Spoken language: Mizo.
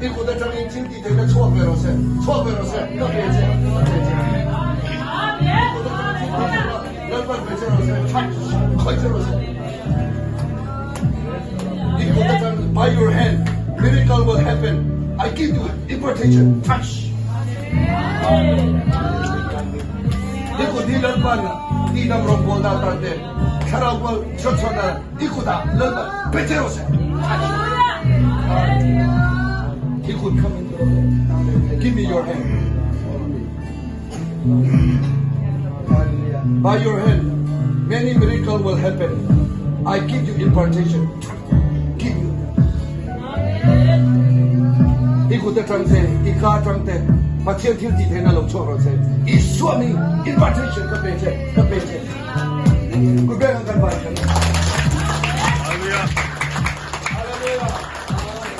I kut atangin thil tih theihna chhuak ve rawh se, chhuak ve rawh se, ka pe che, ka pe che. I kut atangin thil tih theihna Lalpan pe che rawh se, touch, khawih che rawh se. I kut atang, by your hand, miracle will happen. I give you impartation, touch. I kut hi Lalpan tihdam rawngbawlna atan te, thlarau kual chhuatchhuahna I kutah Lalpa pe che rawh se. I kut kha min pe rawh le. Give me your hand. By your hand, many miracle will happen. I give you impartation. Give you. I kut atang te, i ka atang te, Pathian thil tih theihna lo chhuak rawh se. Isua mi impartation ka pe che, ka pe che. Ku beng kan bai kan.